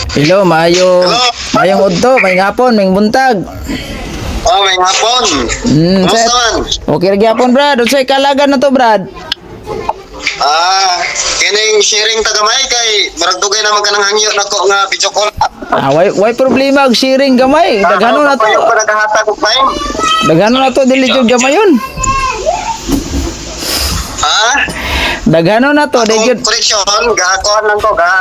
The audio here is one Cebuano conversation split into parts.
Hello, maayo. Hello. Maayong udto, may hapon, may buntag. Oh, may hapon. Kumusta man? Okay ra gyapon, Brad. Unsay kalagan na to, Brad? Ah, kining sharing tagamay kay murag dugay naman kanang hangyo nako nga video call. Ah, way problema og sharing gamay. Daghano na to. Payo pa naghahatag og time. Daghano na to, dili jud gamay yun. Ha? Daghano na to, di Akong jud. connection, gakuan lang ko ga.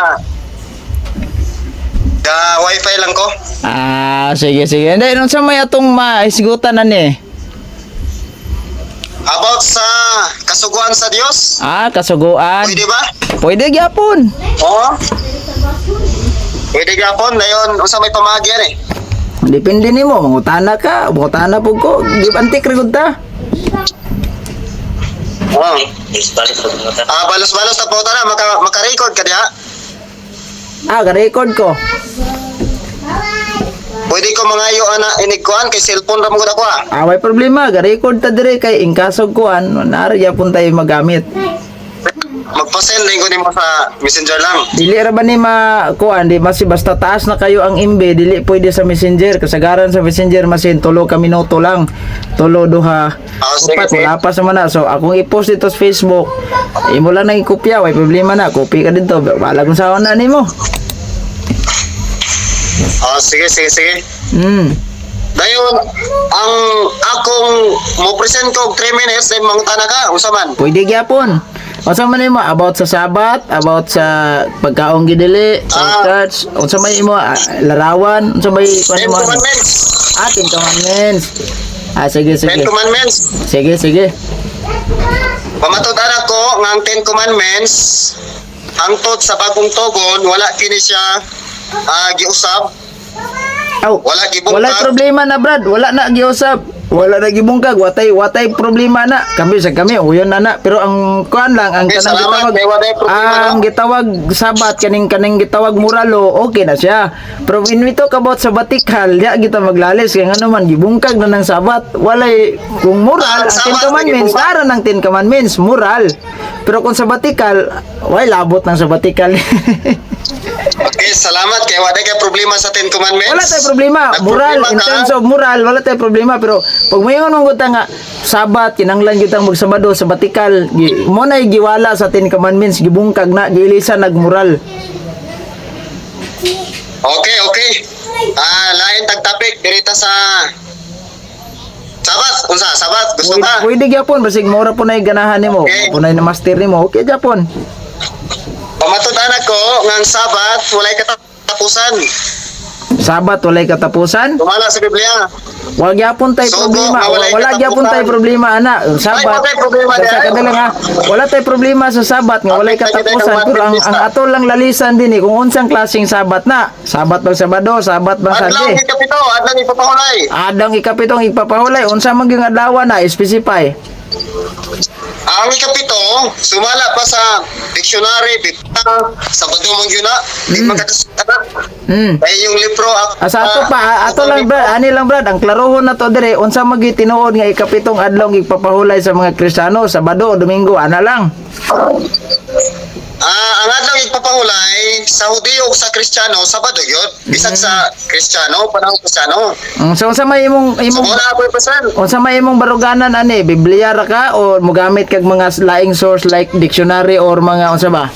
Ga wifi lang ko. Ah, sige sige. Hindi, unsa may atong maisgutan na ni? About sa kasuguan sa Dios. Ah, kasuguan. Pwede ba? Pwede gyapon. Oo. Pwede gyapon dayon unsa may pamagi ani? Depende nimo, mangutana ka, mangutana pud ko. Give and take ra gud ta. Oo. Ah, balos-balos ta po na maka-record ka diha. Ah, ga-record ko. Pwede ko mangayo ana inig kuan kay cellphone ra mo gud ako ah. Ah, way problema, ga-record ta dire kay in kaso kuan, naari gyapon tayo magamit. Magpa-send din ko nimo sa Messenger lang. Dili ra ba ni ma kuan di masi basta taas na kayo ang MB, dili pwede sa Messenger, kasagaran sa Messenger masin tulo ka minuto lang. Tulo, duha, Ah, sige, upat, sige. wala pa sa mana. So akong i-post dito sa Facebook, imo lang nang i-kopya, way problema na, copy ka dito. Bahala kung saan na nimo. Ah, sige, sige, sige. Dayon, ang akong mo present ko og 3 minutes then mangutana ka, unsa man? Pwede gyapon. Unsa man imo about sa Sabat, about sa pagkaong gidili, sa church, unsa may imo larawan, unsa may kuan Ten mo? Commandments. Ah, Ten Commandments. Ah, sige, Ten sige. Commandments. Sige, sige. Pamatud-an ako nga ang Ten Commandments hangtod sa bagong tugon wala kini siya giusab, Aw, wala gibungkag. wala problema na, Brad. Wala na giusap. Wala na gibungkag. Watay problema na. Kami sa kami uyon na na. Pero ang kuan lang ang Okay, kanang salamat. gitawag Kay walay problema, ang no? gitawag Sabat, kaning gitawag muralo, okay na siya. Pero when we talk about sabatikal, diya kita maglalis kay ngano man gibungkag na ng Sabat. Walay kung moral Ang ang Ten Sabat, Commandments, gibungkag. ara ng Ten Commandments moral. Pero kung sabatikal, way labot ng sabatikal. Okay, salamat kay wala kay problema sa Ten Commandments. Wala tayo problema. Moral, Nagproblema in ka? terms of moral, wala tayo problema. Pero pag mayon mong guta nga, Sabat, kinanglan gyud ang magsabado, sabatikal, mo na giwala sa Ten Commandments, gibungkag na, giilisa nagmoral. Okay. Ah, lain tag topic dirita sa Sabat, unsa? Sabat, gusto Pwede, ka? pwede gyapon, basig mora po na yung ganahan nimo, Okay. po na yung master nimo, okay gyapon. Pamatud-an ako nga ang Sabat walay katapusan. Sabat walay katapusan. Tumala sa Biblia. Wala gyapon tay Sugo, problema. nga walay Wala gyapon tay katapusan. problema ana. Ang Sabat. Ay, walay problema Sa diay. kadala nga, wala tay problema sa Sabat nga walay Apit na gyud katapusan ang pero ang Adventista. ang ato lang lalisan din eh, kung unsang klaseng Sabat na. Sabat bang Sabado, Sabat bang Adlaw Sunday? ikapito, adlaw ipapahulay. Adlaw ikapitong ipapahulay, unsa man gyud adlaw na specify. Ang ikapito, sumala pa sa dictionary, Biblia, Sabado man gyud na, di man katusana. Kay yung libro Asa ato pa, ato lang, Brad, ani lang, Brad, ang klarohon na to dire, unsa man gyud tinuod nga ikapitong adlaw ipapahulay sa mga Kristiyano, Sabado o Domingo, ana lang. Ah, ang adlaw ipapahulay sa Hudiyo ug sa Kristiyano, Sabado gyud. Bisag sa Kristiyano, panahon Kristiyano. So unsa may imong So imong wala ako i-present. Unsa may imong baruganan ani, Biblia ra ka o mogamit kag mga laing source like dictionary or mga unsa ba?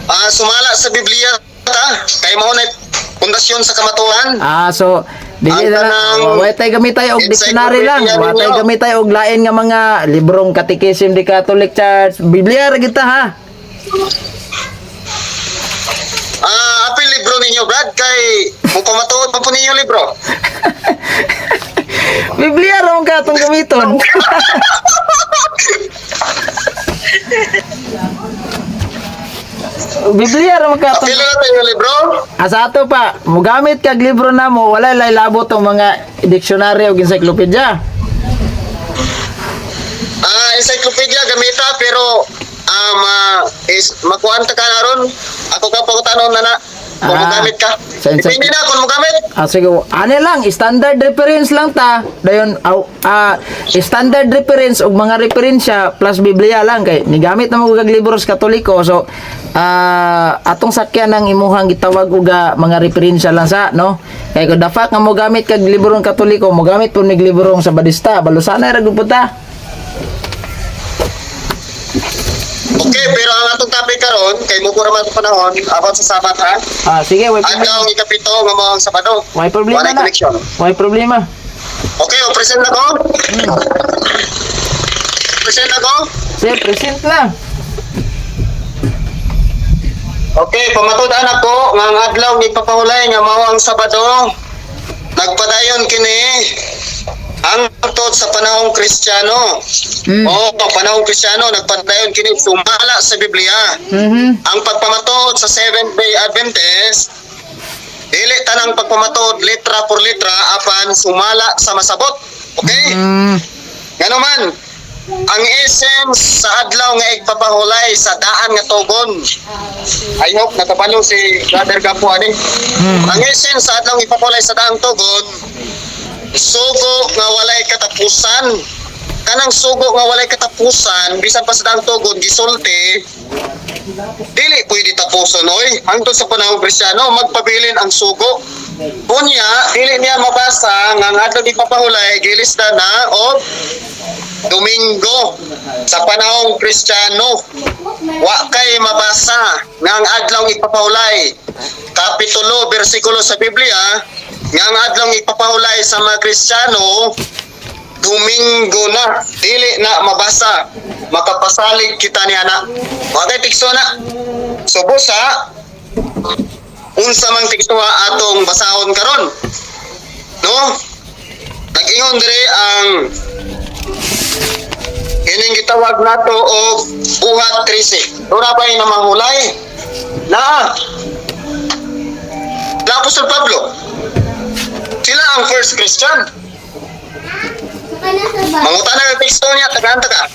Ah, sumala sa Biblia ta, kay mao na pundasyon sa kamatuoran. Ah, so dili Ang na lang kanang wa tay gamitay og dictionary lang, encyclopedia wa tay ninyo. gamitay og lain nga mga librong Catechism di Catholic Church. Biblia ra kita ha. Ah, apil libro ninyo, Brad, kay mo pamatuod pa po ninyo libro. Biblia ra man ka atong gamiton. Biblia ra man ka atong Apil na tayo libro. Asa ato pa, mogamit kag libro namo, wala lay labot tong mga dictionary o encyclopedia. Ah, encyclopedia gamita pero ma is makuan ta ka na ron. Ako ka pangutanon na na. Kung Ah, mogamit ka. Depende na kung mogamit. Ah, sige, ano lang, standard reference lang ta. Dayon, aw, standard reference og mga referensya plus Biblia lang kay nigamit na mo kag libro sa Katoliko. So, Atong sakyan ang imuhang gitawag og mga referensya lang sa, no? Kay kung the fact nga mo gamit kag librong Katoliko, mo gamit pud mig librong Sabadista, balusanay ra gud pud ta. Okay, pero ang atong topic karon kay muko ra man ang panahon about sa Sabat, ha. Ah, sige, way problema. Adlaw ang ikapito nga mao ang Sabado. Way problema Walay na. connection. Way problema. Okay, o present ako. Present ako. Sir, present na. Okay, pamatud-an ako nga ang adlaw ng ipapahulay nga mao ang Sabado. Nagpadayon kini hangtod sa panahong Kristiyano. Oo, panahong Kristiyano nagpadayon kini sumala sa Biblia. Ang pagpamatuod sa Seventh Day Adventist, dili tanang pagpamatuod letra por letra, apan sumala sa masabot. Okay? Ngano man, ang essence sa adlaw nga igpapahulay sa daan nga tugon. I hope nakabalo si Brother Gapo ani. Ang essence sa adlaw nga ipapahulay sa daang tugon, sugo nga walay katapusan. Kanang sugo nga walay katapusan, bisan pa sa daang tugon gisulti, dili pwede tapuson oy. Hangtod sa panahon Kristiyano, magpabilin ang sugo. Unya, dili niya mabasa nga ang adlaw ipapahulay gilista na og Domingo sa panahong Kristiyano. Wa kay mabasa nga ang adlaw ipapahulay. Kapitulo, bersikulo sa Biblia nga ang adlaw ipapahulay sa mga Kristiyano Domingo na, dili na mabasa. Makapasalig kita niya na. Wa kay teksto na. So busa unsa mang teksto atong basahon karon. No? Nag-ingon diri ang kining gitawag nato og Buhat 13. Dura pa na manghulay? Na. Na Apostol Pablo. Sila ang first Christian. Mangutan na ang teksto niya, tagaan taga.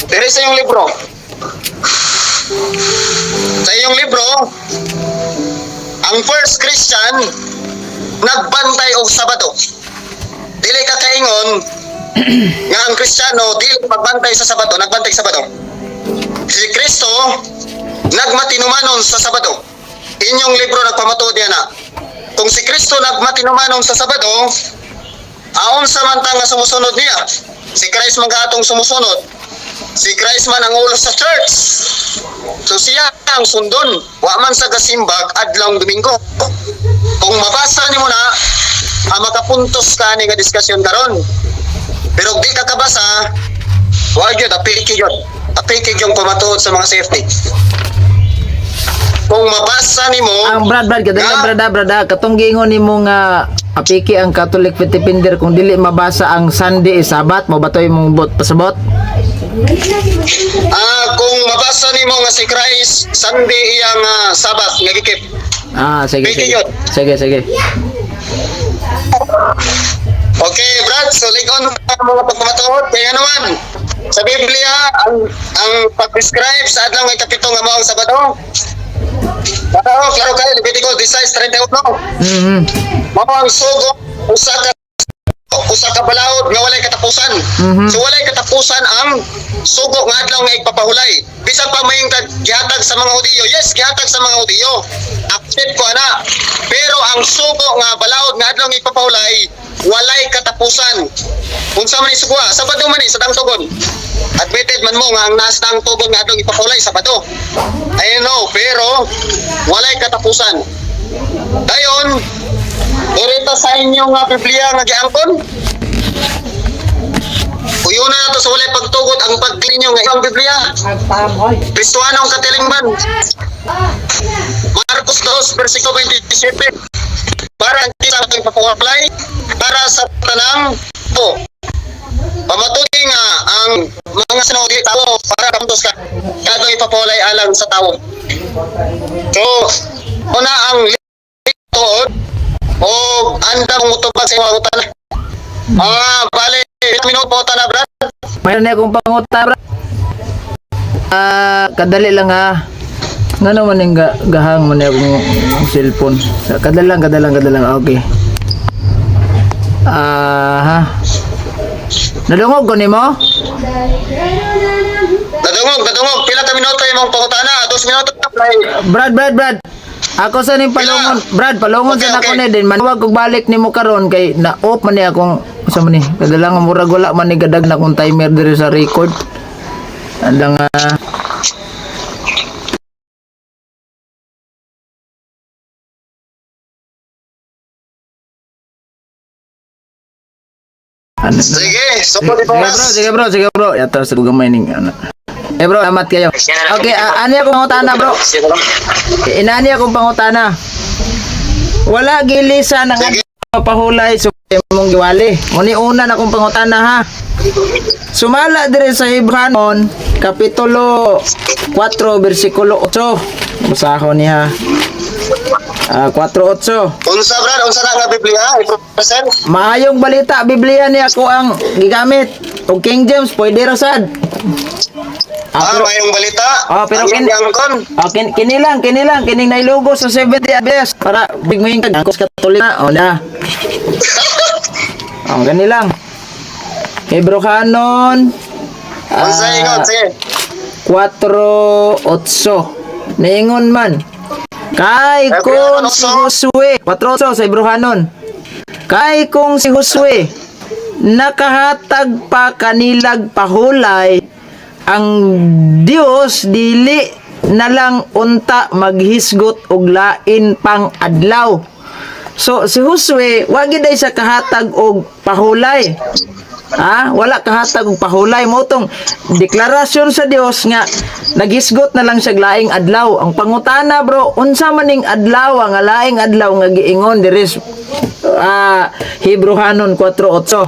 Diri sa iyong libro. Sa iyong libro, ang first Christian nagbantay og Sabado. Dili ka kaingon nga ang Kristiyano dili magbantay sa Sabado, nagbantay sa Sabado. Si Kristo nagmatinumanon sa Sabado. Inyong libro nagpamatuod niya na. Kung si Kristo nagmatinumanon sa Sabado, aon sa man ta nga sumusunod niya? Si Christ man atong sumusunod. Si Christ man ang ulo sa church. So siya ang sundon. Wa man sa gasimbag adlawng Domingo. Kung mabasa nimo na, ang makapuntos ka ni nga diskusyon karon. Pero di ka kabasa, wa gyud apiki gyud. Apiki yung pamatuod sa mga safety. Kung mabasa nimo, Ang Brad, Brad, kadali Nga? Brad, Brad, katong giingon nimo nga apiki ang Catholic Defender kung dili mabasa ang Sunday is Sabat, mo ba to imong bot pasabot? Kung mabasa nimo nga si Christ Sunday iyang Sabat nga gikip. Ah, sige, Piki sige. yun. Sige, sige. Okay, Brad, so ligon ang mga pagpamatuod. Kaya naman, sa Biblia, ang pag-describe sa adlaw nga ikapito nga mao ang Sabado. Klaro, klaro kayo, Leviticus 16:31. Mao ang sugo, usa ka balaod nga walay katapusan. So walay katapusan ang sugo nga adlaw nga igpapahulay. Bisan pa may gihatag sa mga Hudiyo. Yes, gihatag sa mga Hudiyo. Accept ko ana. Pero ang sugo nga balaod nga adlaw nga igpapahulay walay katapusan. Unsa man ni sugoa? Sabado man ni sa daang tugon. Admitted man mo nga ang nasa daang tugon nga adlaw ipapahulay Sabado. I know, pero walay katapusan. Dayon, dirito sa inyong nga Biblia nga giangkon. Uyuna na to sa walay pagtugot ang pagklinyo nga iyong Biblia. Kristuhanong katilingban. Marcos 2, versikulo 27. Para ang kisang pagpapuwaplay, para sa tanang po. Pamatuti nga ang mga sinodi tao para kamuntos ka. Kadto ipapulay alang sa tao. So, una ang tuod o andam mutubag sa imong utana. Bale, ilang minuto po na, Brad? Mayroon na akong panguta, bro. Kadali lang ha. Nga naman yung gahang man akong cellphone. Kadali lang, kadali lang, kadali lang. Okay. Ha. Nadungog ko nimo? Nadungog. Nadungog, nadungog. Pila ka minuto imong pangutana? 2 minuto. Brad, Brad, Brad. Ako sa ning palungon, Brad, palungon sa nako ni din manawag kog balik nimo karon kay na off man ni akong sa man ni. Kadala nga murag wala man ni gadag na akong timer diri sa record. Andang ano na. Sige, so Sige bro, sige bro, sige bro. Yato sa gamay ning ano. Eh bro, amat kayo. Okay, ani akong pangutana, bro. Inani akong pangutana. Wala gilisan ang pahulay sa imong giwali. Muni una na akong pangutana ha. Sumala dire sa Hebranon, kapitulo 4 bersikulo 8. Basahon niya. 4:8. Unsa, Brad, unsa na nga Biblia? I-present. Maayong balita, Biblia ni ako ang gigamit. Og King James, pwede ra sad. Pero, Mayong balita. Pero Ang iyang kon. Kini lang, kini lang, kining nailugo sa 70 ABS para big mo yung kag Katolik na. O na. Oh, gani lang. Hebrohanon Unsa ingon, sige. 4:8. Niingon man. Kay kung si Josue, 4:8 sa Hebrohanon. Kay kung si Josue nakahatag pa kanilag pahulay ang Dios dili na lang unta maghisgot og lain pang adlaw. So si Josue wa gid ay sa kahatag og pahulay. Ha? Wala kahatag og pahulay mo tong deklarasyon sa Dios nga naghisgot na lang siya laing adlaw. Ang pangutana, bro, unsa man ning adlaw nga laing adlaw nga giingon diri Hebrohanon 4:8?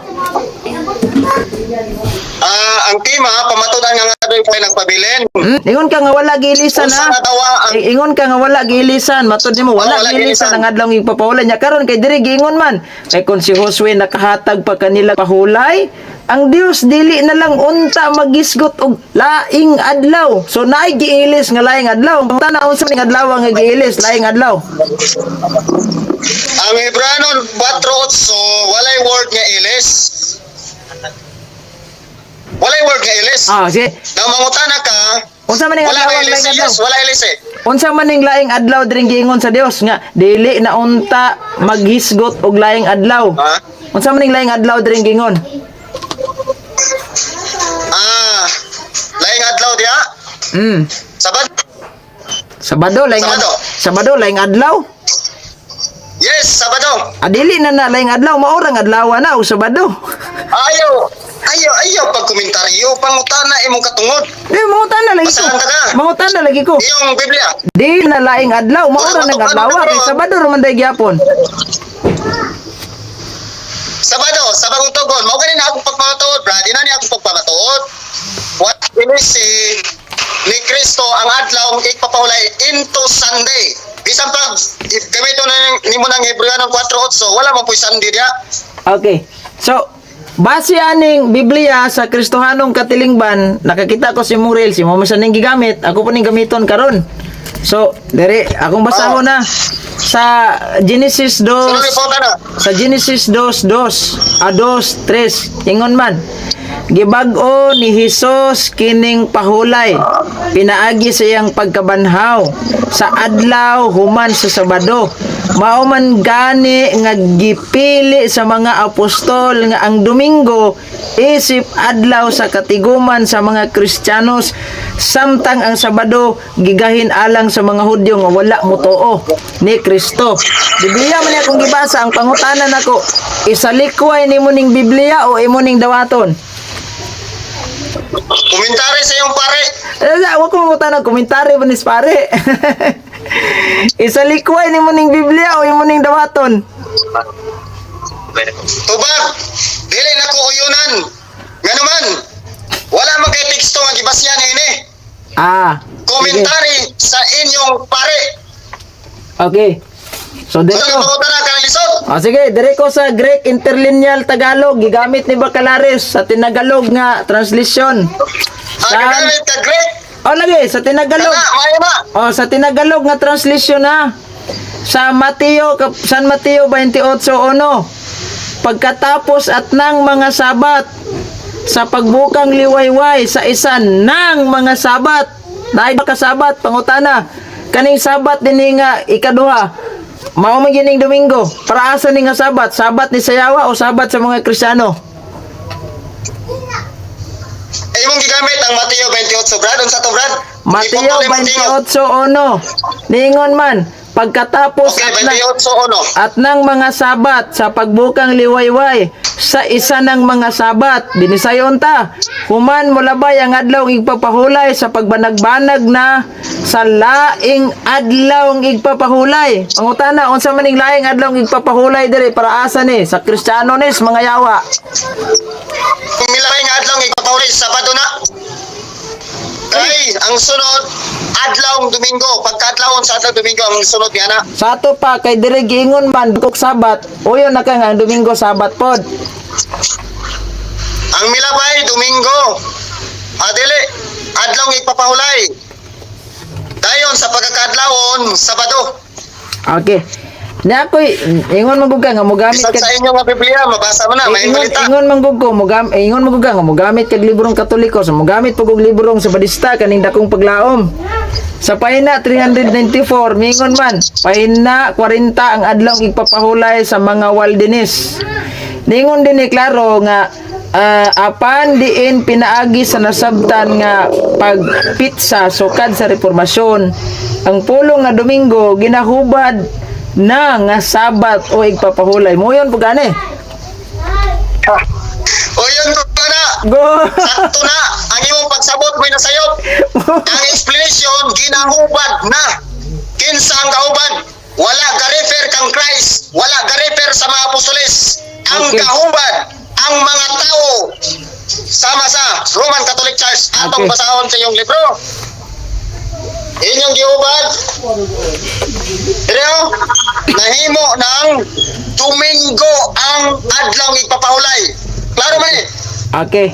Ang tema, pamatudan nga nga doy kay nagpabilin. Ingon ka nga wala gilisan Unsa ha. nga tawa ang Ingon ka nga wala gilisan, matud nimo wala Oh, wala gilisan gilisan. ang adlaw nga ipapahulay niya karon kay diri giingon man. Kay kon si Josue nakahatag pa kanila pahulay, ang Dios dili na lang unta magisgot og laing adlaw. So naay giilis nga laing adlaw. Tana unsa ning adlaw nga giilis laing adlaw? Ang Hebranon 4:8, walay word nga ilis. Walay word nga ilis. Sige. Nang mangutana ka, Unsa man ning wala adlaw may ang ilis. laing adlaw? Yes, wala ilis eh. Unsa man ning laing adlaw diring giingon sa Dios nga dili na unta maghisgot og laing adlaw? Ha? Unsa man ning laing adlaw diring giingon? Laing adlaw diha. Sabad. Sabado laing Sabado. Sabado laing adlaw. Yes, Sabado. Adili na na laing adlaw, maorang adlaw na og Sabado. Ayaw, ayaw, ayaw pagkomentaryo, pangutana imong katungod. Di mangutana lagi ko. Basahan ka na. Mangutana lagi ko. Iyong Biblia. Di na laing adlaw, maora nang adlaw kay Sabado ra man day gyapon. Sabado, sa bagong tugon, mao gani na akong pagpamatuod, brad. Ina ni akong pagpamatuod. What si ni Kristo ang adlaw ipapahulay into Sunday. Bisan pag if gamito na nimo ng Hebreo ng 4:8, wala man po'y Sunday diha. Okay. So, base aning Biblia sa Kristohanong katilingban, nakakita ko si Muriel, si mo sa ning gigamit, ako po ning gamiton karon. So, dere akong basahon na sa Genesis 2 Sino ni na? Sa Genesis 2:2, 2:3, ingon man, gibag-o ni Hesus kining pahulay pinaagi sa iyang pagkabanhaw sa adlaw human sa Sabado. Mao man gani nga gipili sa mga apostol nga ang Domingo isip adlaw sa katiguman sa mga Kristiyanos, samtang ang Sabado gigahin alang sa mga Hudyo nga wala motoo ni Kristo. Biblia man akong gibasa. Ang pangutana nako, isalikway nimo ning Biblia o imo ning dawaton? Komentary sa iyong pare. Eh, wa ko mangutana komentary ba nis pare. Isalikway nimo ning Biblia o imo ning dawaton? Tubag, dili na ko uyunan. Nganuman, wala man kay teksto nga gibasyan ini. Sige. Komentary sa inyong pare. Okay. So Sa dito. pangutana ka lisod. Sige, dire ko sa Greek Interlineal Tagalog gigamit ni Bacalares sa Tinagalog nga translation. Ang Saan? gagamit ka Greek. Oh, lagi sa Tinagalog. Kana, maayo na. Oh, sa Tinagalog nga translation ha. Sa Mateo, San Mateo 28:1. Pagkatapos at ng mga Sabat, Sa pagbukang liwayway sa isa ng mga Sabat. Dahil ka Sabat, pangutana. Kaning Sabat dinhi nga ikaduha. Mao man gining Domingo. Para asa ni nga Sabat? Sabat ni Sayawa o Sabat sa mga Kristiyano? Ay, imong gigamit ang Mateo 28, Brad. Unsa to, Brad? Mateo Iputol imong tingog. 28:1. Ningon man, pagkatapos Okay, at na, 28:1. at ng mga Sabat sa pagbukang liwayway sa isa ng mga Sabat, binisayon ta, human molabay ang adlaw igpapahulay sa pagbanagbanag na sa laing adlaw igpapahulay. Pangutana, unsa man ning laing adlaw igpapahulay diri, para asa ni? Sa Kristiyano nis mga yawa? Kung milabay nga adlaw igpapahulay, Sabado na. Kay ang sunod adlaw Domingo, pagkaadlawon sa adlaw Domingo ang sunod niya na. Sa ato pa kay diri giingon man kuk Sabat, uyon na ka nga ang Domingo Sabat pod. Ang milabay Domingo. Adili adlaw igpapahulay. Dayon sa pagkakaadlawon Sabado. Okay. Na ako'y ingon man gud ka nga mogamit Bisag ka sa inyo nga Biblia mabasa mo na may ingon balita. Ingon man gud ko ingon man gud ka nga mogamit kag librong Katoliko, so mogamit pug og librong Sabadista, kaning Dakong Paglaom. Sa pahina 394, mingon man, pahina 40, ang adlaw igpapahulay sa mga Waldenes. Ningon din ni klaro nga apan diin pinaagi sa nasabtan nga pagpitsa sukad sa Reformasyon, ang pulong nga Domingo ginahubad na nga Sabat o igpapahulay. Moyon po gani. O yun ko na. Go. Sakto na ang imong pagsabot mo'y nasayop. Ang explanation, ginahubad na. Kinsa ang kahubad? Wala ga-refer kang Christ, wala ga-refer sa mga apostoles. Ang kahubad ang mga tao sama sa Roman Catholic Church. Atong basahon sa iyong libro. Inyong gihubad. Pero nahimo ng Domingo ang adlaw igpapahulay. Klaro man eh. Okay.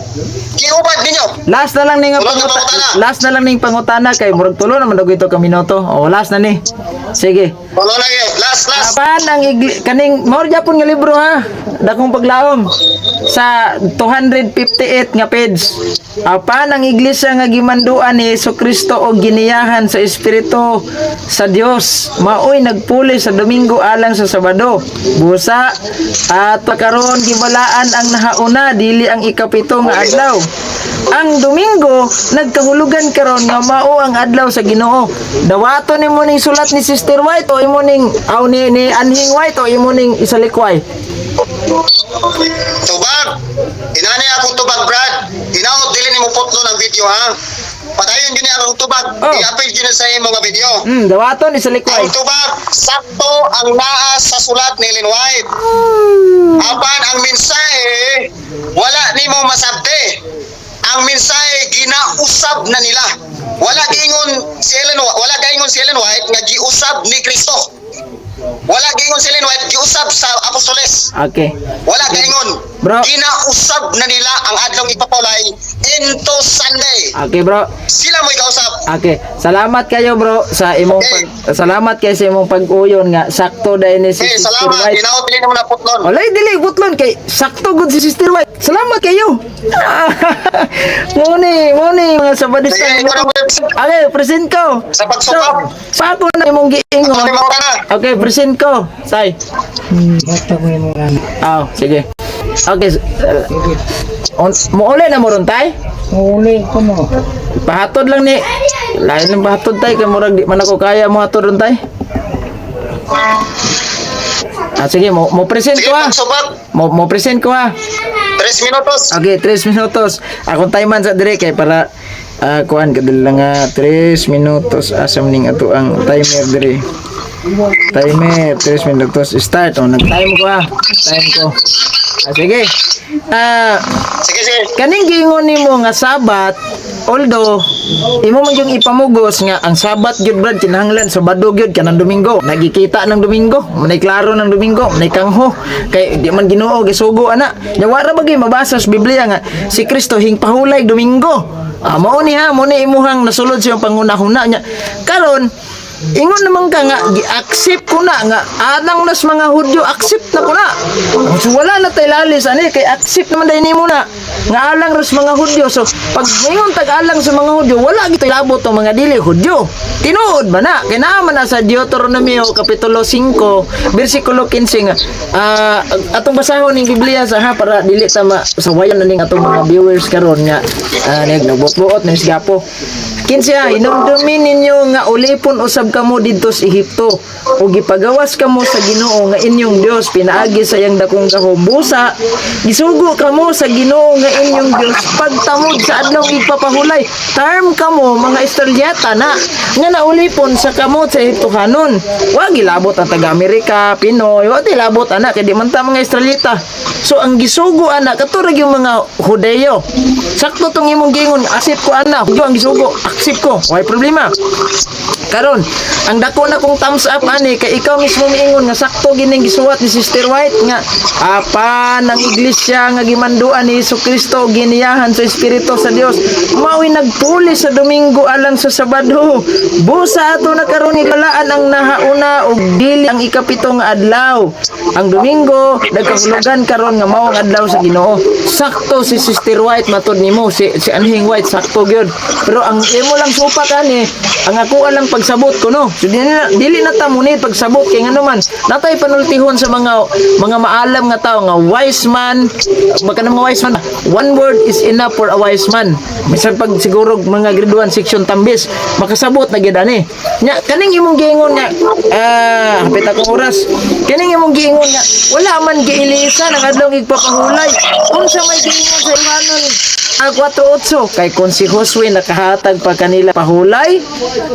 Gihubad ninyo. Last na lang ning Tulo na pangutana. pangutana. Last na lang ning pangutana kay murag tulo naman daw ito ka minuto. Oh, last na ni. Sige. Tulo na yun. Last, last. Apan ang kaning mao gyapon nga libro ha. Dakong Paglaom sa 258 nga page. Apan ang iglesia nga gimanduan ni Kristo og giniyahan sa Espiritu sa Dios maoy nagpuli sa Domingo alang sa Sabado. Busa at karon gibalaan ang nahauna, dili ang ikapito nga adlaw. Ang Domingo nagkahulugan karon nga mao ang adlaw sa Ginoo. Dawaton nimo ning sulat ni Sister White o imo ning aw ni Anhing White o imo ning isalikway? Tubag. Inani akong tubag, Brad. Hinaot dili nimo putlo ng video ha. Padayon gyud ni akong tubag. Oh. I-appeal gyud na sa imo nga video. Dawaton, isalikway. Ang tubag, sakto ang naa sa sulat ni Ellen White. Apan ang mensahe wala nimo masabte. Ang mensahe ginausab na nila. Wala giingon si Ellen White nga giusab ni Kristo. Wala giingon si Ellen White giusab sa apostoles. Okay. Wala gaingon. Bro. Ginausab na nila ang adlaw ipapawlay into Sunday. Okay, bro. Sila mo'y kausap. Okay. Salamat kayo, bro, sa imong salamat kay sa imong pag-uyon nga sakto dahil ni si Okay, Sister salamat. White. Hinaot dili mo na putlon. Walay dili butlon kay sakto gud si Sister White. Salamat kayo. Mo ni mga Sabadista. Sige, ikaw na mo. Okay, present ko. Sa pagsukap. So, sa ako na imong giingon. Ano mo ka na? Okay, present ko. Say. Ah, sige. Okay. Muuli na mo ron, tay? Uli ko mo. Pahatod lang ni. Lain ng pahatod, tay, kay murag di man ako kaya mo hatod ron, tay. Ah, sige, mo present Sige, ko ha. pagsubak. Mo present ko ha. 3 minutos. Okay, 3 minutos. Akong time sa dire kay para kuan kadali lang nga 3 minutos, asam ning ato ang timer dire. Timer, 3 minutos. Start. Oh, nag-time ko ha. Time ko. Ah, sige. Ah, Sige, sige. Kaning giingon nimo nga Sabat, although imo man yung ipamugos nga ang Sabat gyud, Brad, kinahanglan Sabado gyud kanang Domingo. Nagikita ng Domingo, manay klaro ng Domingo, manay kangho kay di man Ginoo gisugo ana. Nya wa ra ba gyud mabasa sa Biblia nga si Kristo hingpahulay Domingo? Ah, mao ni ha, mao ni imuhang nasulod sa iyong pangunahuna nya. Karon Ingon naman ka nga gi-accept ko na nga alang nas mga Hudyo, accept na ko na. So wala na tay lalis ani kay accept naman dahil nimo na nga alang ras mga Hudyo. So pag ingon tag alang sa mga Hudyo, wala gitoy labot ang mga dili Hudyo. Tinuod ba na? Kay naa man na sa Deuteronomio kapitulo 5 bersikulo 15 nga atong basahon ning Biblia sa ha para dili ta masawayan na ning atong mga viewers karon nga nagbuot-buot ning sigapo. 15 ha, hinumdumin ninyo nga ulipon usab kamo didto sa Ehipto ug gipagawas kamo sa Ginoo nga inyong Dios pinaagi sa iyang dakong gahom. Busa gisugo kamo sa Ginoo nga inyong Dios pagtamod sa adlaw igpapahulay. Term kamo mga Israelita na nga naulipon sa kamot sa Ehiptohanon. Wa gilabot ang taga Amerika, Pinoy, wa gilabot ana kay di man ta mga Israelita. So ang gisugo ana kato ra yung mga Hudeyo. Sakto tong imong giingon, accept ko ana, Hudyo ang gisugo, accept ko. Way problema. Karon, ang dako na kong thumbs up ani kay ikaw mismo miingon nga sakto gining gisuwat ni Sister White nga apan ang iglesia nga gimanduan ni Hesus Kristo giniyahan sa Espiritu sa Dios mao'y nagpuli sa Domingo alang sa Sabado. Busa ato na karon igalaan ang nahauna og dili ang ikapito nga adlaw. Ang Domingo nagkahulugan karon nga mao ang adlaw sa Ginoo. Sakto si Sister White matud nimo si Anhing White, sakto gyud. Pero ang imo lang supak ani, ang ako lang pagsabot ko no. So dili na ta muni pagsabot kay ngano man natay panultihon sa mga maalam nga tao nga wise man, baka na mga wise man, one word is enough for a wise man. Bisan pag siguro mga grade 1 section tambis makasabot na gyud ani. Nya kaning imong giingon nga hapit akong oras. Kaning imong giingon nga wala man giilisan ang adlaw igpapahulay. Unsa may giingon sa Iwanon ang 4:8? Kay kung si Josue nakahatag pa kanila pahulay,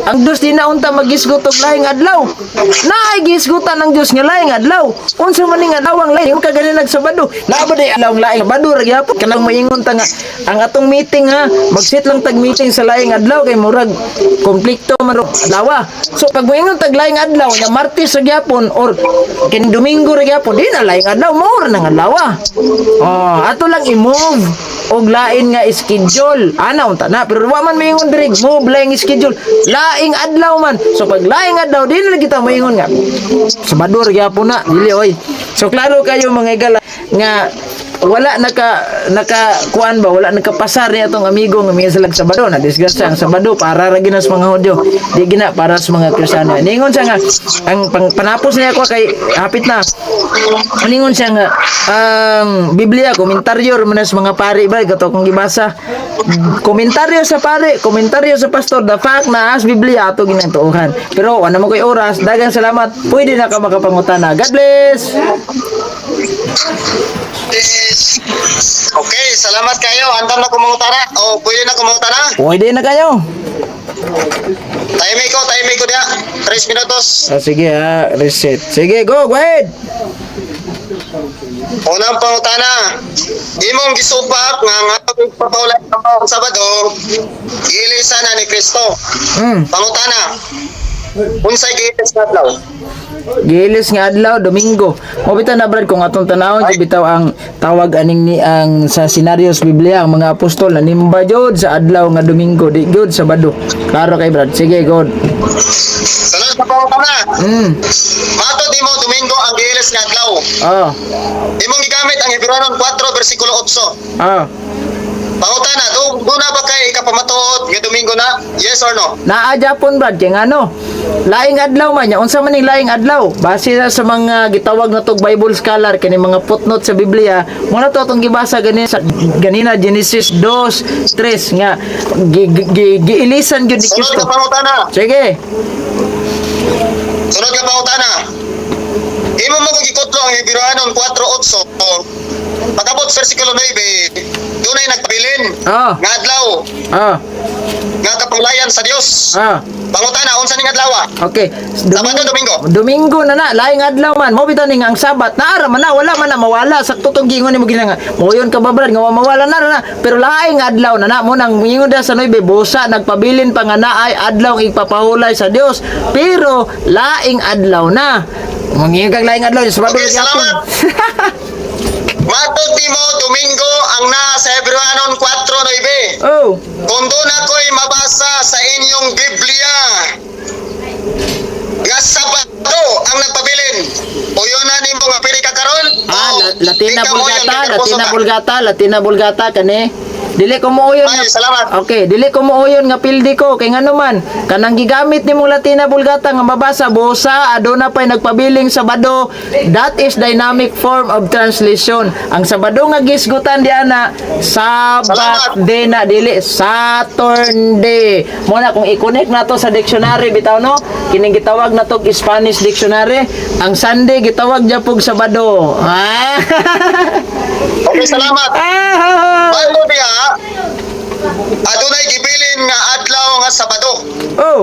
ang Diyos di na unta magisgot og laing adlaw. Naay gisgutan ng Diyos nga laing adlaw. Unsa man ning adlaw ang laing ka gani nagsabado? Naa ba day adlaw ang laing Sabado ra gyapon? Kanang moingon ta nga ang atong meeting ha, magsit lang tag meeting sa laing adlaw kay murag konflikto man ro adlaw. So pag moingon tag laing adlaw nya Martes ra gyapon or kini Domingo ra gyapon, di na laing adlaw, mao ra nang adlaw. Oh, ato lang i-move og lain nga schedule. Ana unta na, pero wa man moingon diri move laing schedule. Laing adlaw man. So pag laing adlaw, di na kita moingon nga Sabado ra gyapon na, dili oy. So klaro kayo mga igala nga wala naka kuan ba, wala nakapasar ni atong amigo nga minsan lag Sabado na disgrasya ang Sabado para ra gina sa mga Hudyo, di gina para sa mga Kristiyano. Ningon siya nga ang panapos niya ko kay hapit na. Ningon siya nga ang Biblia komentaryo man sa mga pari ba kato kung gibasa komentaryo sa pare, komentaryo sa pastor, the fact na as Biblia ato ginatuohan. Pero wala mo koy oras. Daghang salamat. Pwede na ka makapangutana. God bless. Okay, salamat kayo. Andam na kumangutana. O, pwede na kumangutana. Pwede na kayo. Time ko diya. 3 minutos. Ah, sige ha, reset. Sige, go, go ahead. Unang pangutana. Imong gisupak nga ang atong pagpapahulay ng Sabado, giilisan na ni Kristo. Pangutana. Unsay giilis nga adlaw? Gilis nga adlaw, Domingo. Mo bitaw na Brad, kung atong tanawon jud bitaw ang tawag aning ni ang sa senaryo sa Biblia, ang mga apostol nanimba jud sa adlaw nga Domingo, di jud Sabado. Klaro kay Brad. Sige, go. Sunod sa pangutana. Matod nimo, Domingo ang giilis nga adlaw. Oh. Imong gigamit ang Hebreonon 4 versikulo 8. Pangutana, do na ba kay kapamatuod nga Domingo na? Yes or no? Naa Japon Brad kay ngano? Laing adlaw man nya. Unsa man ning laing adlaw? Base na sa mga gitawag na tog Bible scholar kani mga footnote sa Biblia, mo na to atong gibasa gani sa ganina Genesis 2:3 nga giilisan gyud ni Sunod Kristo. nga pangutana. Sige. Sunod nga pangutana. Imo mo kung gikutlo ang Hebreonon 4:8. Pagabot sa versikulo 9, dunay nagpabilin nga adlaw nga kapanglayan sa Dios. Pangutana, unsa ning adlaw? Okay. Sabado, Domingo. Domingo na na, laing adlaw man. Mo bitaw ning ang Sabat. Naara man na, wala man na mawala. Sakto tong giingon nimo gina nga. Moyon ka ba Brad nga mawala na na. Pero laing adlaw na na mo nang moingon da sa 9, busa nagpabilin pa nga naay adlaw ang igpapahulay sa Dios. Pero laing adlaw na. Mangingon kag laing adlaw, Sabado Okay, gyapon. salamat. Matod nimo, Domingo ang naa sa Hebreohanon 4:9. Oh. Kung doon ako'y mabasa sa inyong Biblia nga Sabado ang nagpabilin, uyon na nimo nga pili ka karon? Ah, O Latina di ka moyon Vulgata, kay Latina karposo ka? Vulgata, Latina Vulgata kani. Dili ko muuyon Ay, nga. salamat. Okay, dili ko muuyon nga pildi ko kay ngano man kanang gigamit nimong Latina Vulgata nga mabasa busa aduna pay nagpabiling Sabado. That is dynamic form of translation. Ang Sabado nga gisgutan di ana Sabat Salamat. day na, dili Saturday. Mo na kung i-connect nato sa dictionary bitaw, no, kining gitawag nato Spanish dictionary, ang Sunday gitawag gyapon Sabado. Ah. Okay, salamat. Ah. Bago diha, adunay gibilin nga adlaw nga Sabado Oh,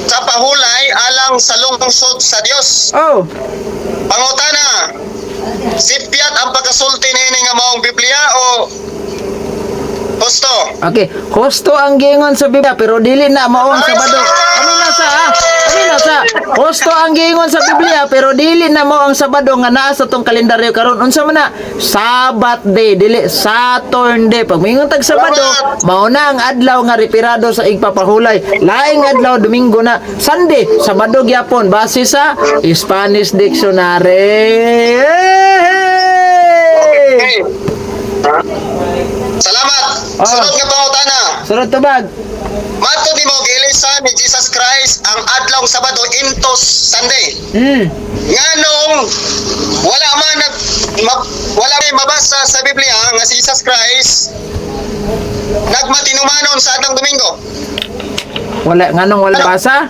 sa pahulay alang sa lungsod sa Dios. oh. Pangutana, sipyat ang pagkasulti niini nga maong Biblia o husto? Okay, husto ang giingon sa Biblia pero dili na mao ang Sabado. Ano na sa ah? Ano na sa? Husto ang giingon sa Biblia pero dili na mao ang Sabado nga naa sa tong kalendaryo karon. Unsa man na? Sabbath day, dili Saturn day. Pag moingon tag Sabado, mao na ang adlaw nga retirado sa igpapahulay. Laing adlaw Domingo na. Sunday, Sabado gyapon base sa Spanish dictionary. Hey! Okay. Salamat. Ah. Sunod nga pangutana. Sunod tubag. Matod nimo, giilisan ni Jesus Christ ang adlaw Sabado into Sunday. Nganong wala man nag ma, wala may mabasa sa Biblia nga si Jesus Christ nagmatinumanon sa adlaw Domingo? Wala, nganong wala basa?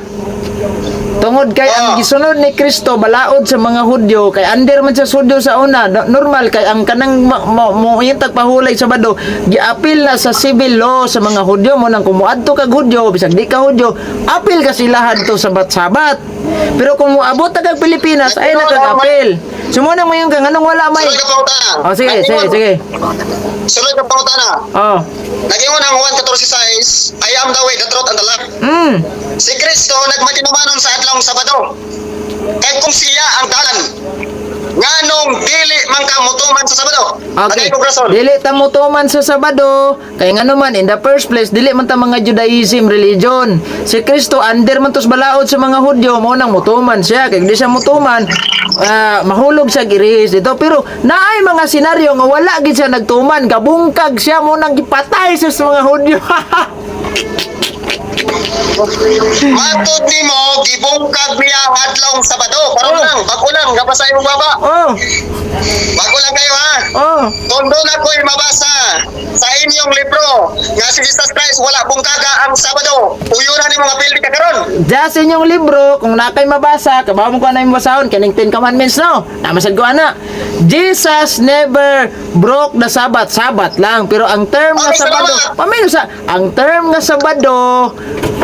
Tungod kay ang gisunod ni Kristo balaod sa mga Hudyo, kay under man sa Hudyo sa una, normal kay ang kanang mo tagpahulay sa Sabado giapil na sa civil law sa mga Hudyo. Mo nang kumuadto kag Hudyo, bisag di ka Hudyo, apil ka sila hadto sa Sabat. Pero kung moabot ta kag Pilipinas ay nakag-apil. So mo nang mayon ka nganong wala may Sunod nga pangutana. Oh, sige, sige, sige. Sunod nga pangutana. Oh. Nag-ingon ang Juan 14:6, "I am the way, the truth, and the life." Si Kristo nagmatinumanon sa adlaw Sabado. Kay kung siya ang dalan, nganong dili man ka mutuman sa Sabado? Okay. Tagay kog rason. Dili ta motuman sa Sabado kay ngano man, in the first place dili man ta mga Judaism religion. Si Kristo under man tos balaod sa mga Hudyo, mo nang motuman siya kay di siya motuman, mahulog sa giris dito. Pero naay mga senaryo nga wala gid siya nagtuman, gabungkag siya, mo nang gipatay siya sa mga Hudyo. Matod nimo, gibungkag niya ang adlaw Sabado. Karon lang, bago lang, gabasa imong baba. Oh, Bago lang kayo ha. oh. Kung doon ako'y mabasa sa inyong libro nga si Jesus Christ wala bungkaga ang Sabado, uyunan ni mga pildi ka karon. Diya sa inyong libro, kung nakay mabasa, kabaw mo ko na yung basahon, kaning Ten Commandments, no? Namasad ko, ana. Jesus never broke the Sabbath. Sabbath lang. Pero ang term nga Okay, Sabado, salamat. pamino sa, ang term nga Sabado,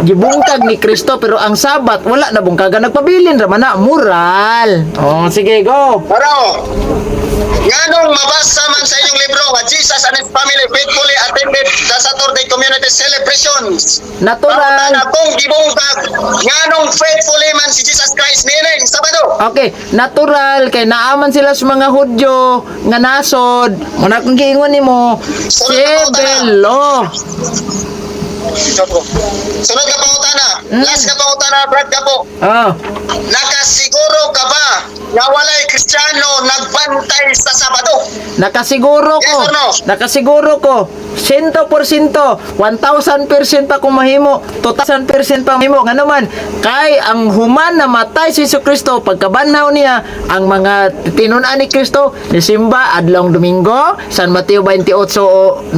gibungkag ni Kristo, pero ang Sabat, wala na bungkaga. Nagpabilin raman na, moral. Oh, sige, go. Pero, nganong mabasa man sa inyong libro nga Jesus and his family faithfully attended the Saturday community celebrations? Natural. Pangutana, kung gibungkag, nganong faithfully man si Jesus Christ niining Sabado? Okay, natural kay naaman sila sa mga Hudyo nga nasod. Muna kung giingon nimo, civil law. Sunod na pangutana. Last na pangutana, Brad Gapo. Oh. Nakasiguro ka ba nga walay Kristiyano nagbantay sa Sabado? Nakasiguro ko. Yes or no? Nakasiguro ko. 100%, 1,000% pa kung mahimo, 2,000% pa mahimo. Ngano man, kay ang human na matay si Jesu Kristo, pagkabanhaw niya, ang mga tinun-an ni Kristo, nisimba adlong Domingo, San Mateo 28:9,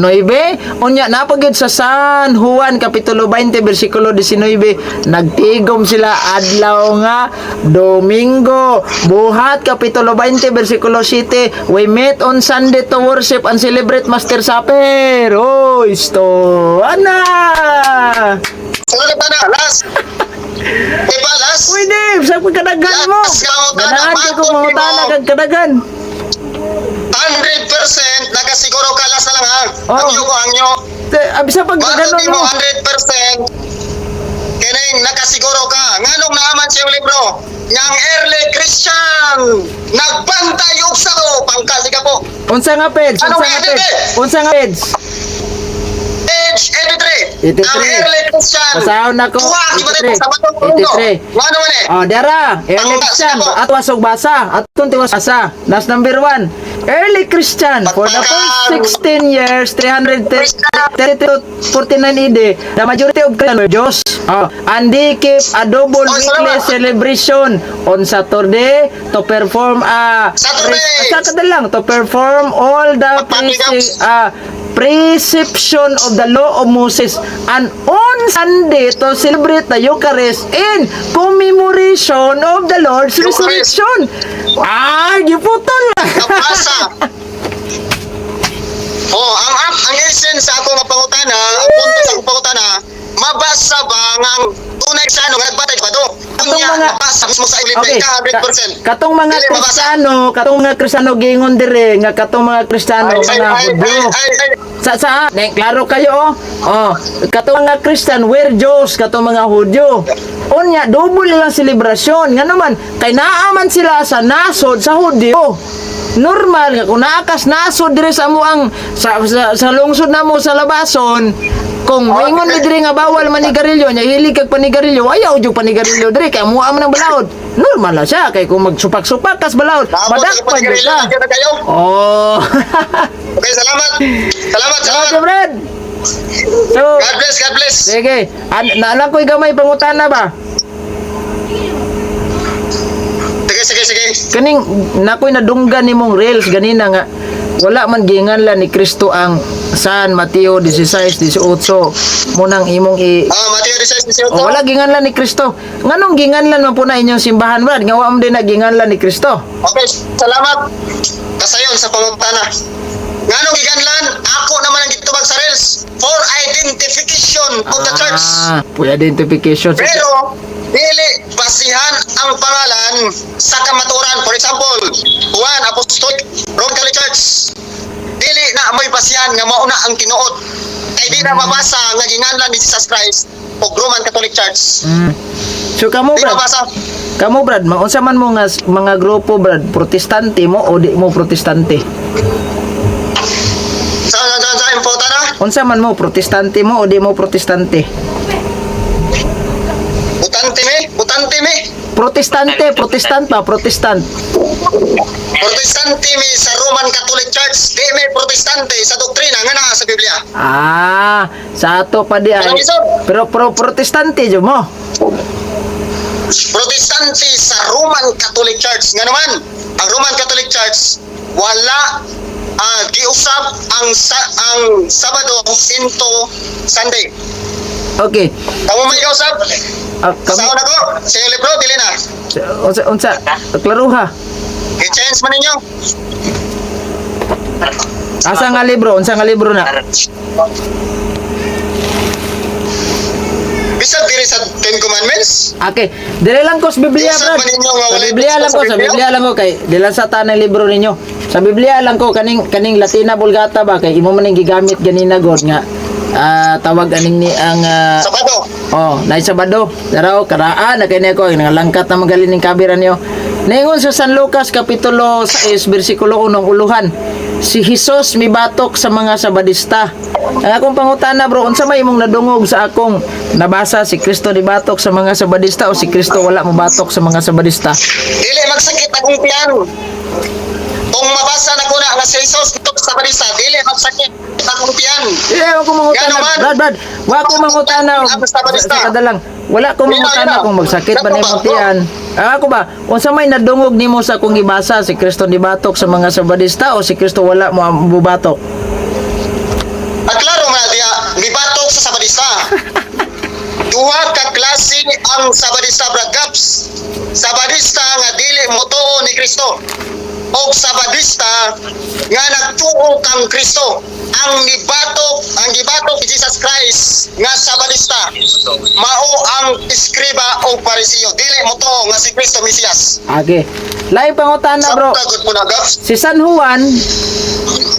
unya napagyud sa San Juan Kapitulo 20 versikulo 19, nagtigom sila adlaw nga Domingo. Buhat Kapitulo 20 versikulo 7, we met on Sunday to worship and celebrate Master Supper. Oh, isto. Ana! Sunod na na, last. Diba, last? Pwede, sa pagkadagan mo. Last nga utana, Ganahan ka matod kung mangutana nimo. kag kadagan. 100% nakasiguro ka, last na lang ha. Oh. Ang ko, ang nyo. Bisa pag Matod ganon nimo mo. 100% kining nakasiguro ka. Nganong naaman sa iyong libro nga ang early Christian nagbantay og Sabado? Pangkal ka po. Unsa nga page? Ano Unsa nga nga page? edit? Unsa nga page? Page 83. 83. Ang early Christian. Basahon nako. Duha, di ba 83. Sabado Domingo. 83. Ngano man eh? Oh, dara, early Ang- Christian, sige po. atwas og basa, atong tiwas basa. That's number 1. Early Christian for the first 16 years, 332 to 49 AD, the majority of Christians were Jews. Oh, and they keep a double Oh, weekly salamat. celebration on Saturday to perform a Saturday! Saturday lang to perform all the Pagpapigams. Prescription of the law of Moses and on Sunday to celebrate the Eucharist in commemoration of the Lord's Eucharist. resurrection. Ah, giputol. Nabasa. Oh, ang essence sa ako nga pangutana, ang punto sa akong pangutana, mabasa ba nga ang tunay sa ano nga nagbatay ba do? Katong Unya, mabasa mismo sa Biblia Okay. 100%. Katong mga Dili mabasa. Kristiyano, katong mga Kristiyano gingon dire nga katong mga Kristiyano Ay, ay, mga ay, Hudyo. ay, ay, ay. Sa ne, klaro kayo oh. Oh, katong mga Christian were Jews, katong mga Hudyo. Unya double ilang selebrasyon. Nga naman kay naa man sila sa nasod sa Hudyo. Normal nga kung naa kas nasod dire sa amo ang sa lungsod namo sa labason, kung moingon mi dire nga bawal manigarilyo nya hilig kag panigarilyo, ayaw jud panigarilyo dire kay amuha man ang balaod. Normal na siya kay kung magsupak-supak kas balaod, Tapos, madakpan jud ka. na kayo. Oh. Okay, salamat. Salamat, Salamat, salamat. Brad. So, God bless, God bless. sige. Naalang ko'y gamay pangutana ba? Sige, sige, sige. Kaning nakoy nadunggan nimong reels ganina nga wala man ginganlan ni Kristo ang San Mateo 16:18 munang imong i Ah, Mateo 16, 18. Oh, wala ginganlan ni Kristo. Nganong ginganlan man po na inyong simbahan, Brad? Nga wa man din na ginganlan ni Kristo. Okay, salamat. Kasayon sa pangutana. Nganong giganlan, ako naman ang gitubag sa rails for identification of the church. Ah, for identification. Pero dili basihan ang pangalan sa kamaturan. For example, Juan Apostolic Roman Catholic Church. Dili na mo'y basihan nga mauna ang tinuod. Kay di na mabasa nga ginganlan ni Jesus Christ og Roman Catholic Church. So kamo, Di Brad, mabasa. kamo, Brad, maunsa man mo nga mga grupo, Brad, protestante mo o di mo protestante? Sa important na. Unsa man mo, protestante mo o di mo protestante? Butante me, butante me. Protestante, protestant pa, protestant. Protestante mi sa Roman Catholic Church, di mi protestante sa doktrina nga naa sa Biblia. Ah, sa ato pa di ay. Walang isod. Pero protestante jud mo. Protestante sa Roman Catholic Church. Nga naman, ang Roman Catholic Church wala giusab ang Sabado into Sunday. Okay. Kamo may giusab? Ah, kami Sa ako, sa iyong libro, dili na. Unsa unsa klaruha. I-change man ninyo. Asa nga libro? Unsa nga libro na? Bisag diri sa Ten Commandments. Okay, dire lang ko sa Biblia, Unsa Brad. man ninyo nga Sa walay Biblia lang ko, gusto sa sa Biblia? Biblia lang ko kay di lang sa tanang libro ninyo. Sa Biblia lang ko kaning kaning Latina Vulgata ba kay imo man ning gigamit ganina god nga tawag aning ni ang Sabado. Oh, na Sabado. Daraw karaan na kay ko ngalangkat na magaling ning kabira niyo. Ningon sa San Lucas kapitulo 6 bersikulo 1 uluhan. Si Jesus mibatok sa mga Sabadista. Ang akong pangutana, bro, unsa may imong nadungog sa akong nabasa si Kristo nibatok sa mga Sabadista o si Kristo wala mobatok sa mga Sabadista? Dili magsakit akong tiyan. Kung mabasa na ko na nga si Jesus dito sa Sabadista, dili magsakit akong tiyan. Eh, wa ko mangutana. Gano man? Brad, Brad, wa ko mangutana. Ang Sabadista. Sa kadalang, wala ko mangutana Ina, ina. kung magsakit ba Naku nimo ba? tiyan. Ah, ako ba, unsa may nadungog nimo sa akong gibasa si Kristo nibatok sa mga Sabadista o si Kristo wala mo bubatok? At klaro nga diya, mibatok sa Sabadista. Duha ka klase ang Sabadista, Brad Gaps. Sabadista nga dili motuo ni Kristo. Og Sabadista nga nagtuo kang Kristo. Ang nibatok, ang gibatok ni Jesus Christ nga Sabadista. Mao ang eskriba o Parisiyo. Dili motuo nga si Kristo Mesiyas. Okay. Lain pangutana, bro. Sa good po na, Gaps. Si San Juan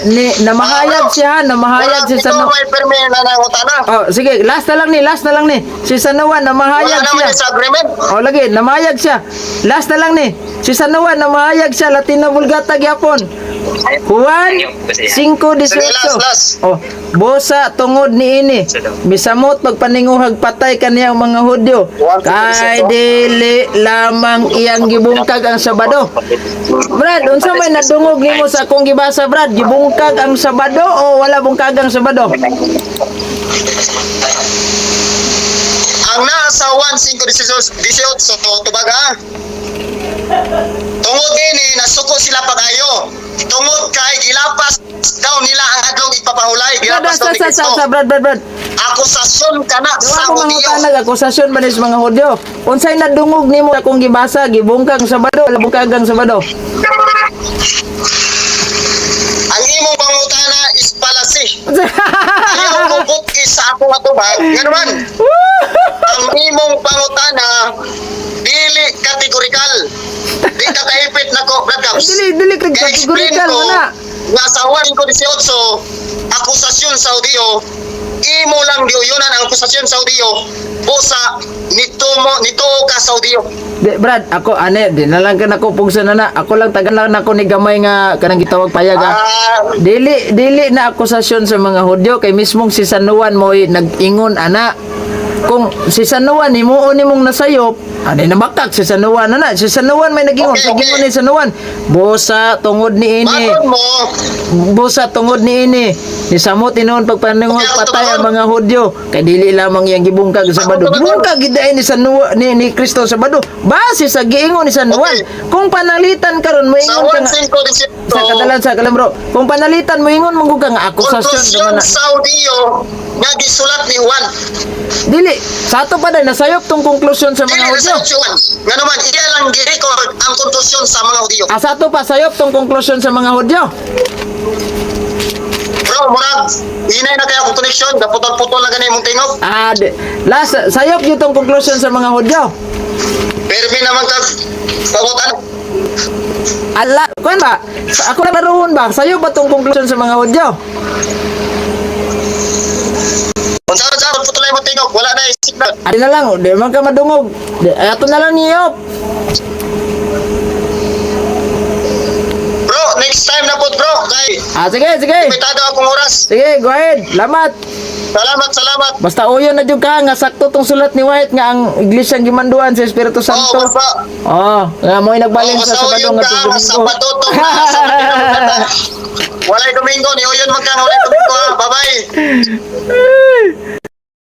ni namahayag siya, namahayag si San Ito may permi na nangutana. Oh, sige, last na lang ni, last na lang ni. Si San Juan Wala namahayag naman siya. sa agreement. Oh, lagi, namayag siya. Last na lang ni. Si San Juan, namahayag siya. Latina Vulgata gyapon. Juan 5:18. Sige, last, last. Oh, busa tungod niini, misamot pagpaninguhag patay kaniya ang mga Hudyo. Kay dili lamang iyang gibungkag ang Sabado. Brad, unsa may nadungog nimo sa akong gibasa, Brad? Gibungkag ang Sabado o wala bungkag ang Sabado? Ang naa sa 1:5-18, tubag ha. Tungod ini nasuko sila pag-ayo. Tungod kay gilapas daw nila ang adlong ipapahulay. Brad, Gilapas sa daw ni sa sa, Kristo. sa Brad, Brad, Brad. Akusasyon kana Duwa sa ko mga Hudiyo. tanag akusasyon ba ni sa mga Hudyo? Unsay nadungog nimo sa akong gibasa, gibungkag ang Sabado, wala bungkag ang Sabado? Ang imong pangutana is palasi. Ayaw mo butki sa akong atubag. Nga naman, ang imong pangutana dili kategorikal. Di ka kaipit nako, Brad Caps. Dili dili kay Kaya-explain kategorikal ko mo na. nga sa 1:18, akusasyon sa Hudiyo, imo lang giuyunan ang akusasyon sa Hudiyo, busa nito mo nito ka sa Hudiyo. Di, Brad, ako ane, di na lang ka nako pugsa na na. Ako lang tagan lang nako ni gamay nga kanang gitawag payag ah. Ah, Dili dili na akusasyon sa mga Hudyo kay mismong si San Juan mo'y nag-ingon ana. Kung si San Juan himuon nimong nasayop, ani na bakak si San Juan ana. Si San Juan may nag-ingon, Okay, sa okay. gingon ni San Juan. Busa tungod niini. Bakit mo? Busa tungod niini. Ni samot tinuon pagpaningog Okay, ako patay ang tumagon. mga Hudyo kay dili lamang iyang gibungkag sa Sabado. Ako tumagon. Gibungkag gid ni San Juan ni Kristo sa Sabado. Base sa giingon ni San Juan. Okay. Kung panalitan karon Sa moingon ka nga 1:5-18, sa kadalan sa kalam bro. Kung panalitan moingon man gud ka nga akusasyon konklusyon duman na. sa Hudiyo nga gisulat ni Juan. Dili sa ato pa dahil nasayop tong konklusyon sa Dili mga na Hudyo. sa Juan. Nga naman, iya lang gi-record ang konklusyon sa mga Hudiyo. Ah, sa ato pa sayop tong konklusyon sa mga Hudyo. Bro, murag, hinay na kaya akong connection, gaputol-putol na gani imong tingog. Ah, di, last sayop gyud tong konklusyon sa mga Hudyo. Permi naman kag pangutan. Ala, kuan ba? Ako na baruhon ba? Sayo ba tong konklusyon sa mga Hudyo? Unsa ra sa putol na imong tingog, wala na signal. Adi na lang, di man ka madungog. Di, ay, ato na lang niyop. Bro, next time na po bro, kay Ah, sige, sige. limitado akong oras. Sige, go ahead. Lamat. Salamat, salamat. Basta uyon na jud ka nga sakto tong sulat ni White nga ang iglesia gimanduan sa Espiritu Oh, Santo. basta. Oh, nga mo'y nagbalin Oh, sa basta Sabado uyon nga ka, Domingo. sa patutong na sa Domingo. Walay Domingo, ni uyon man ka, walay Domingo ha. Bye-bye.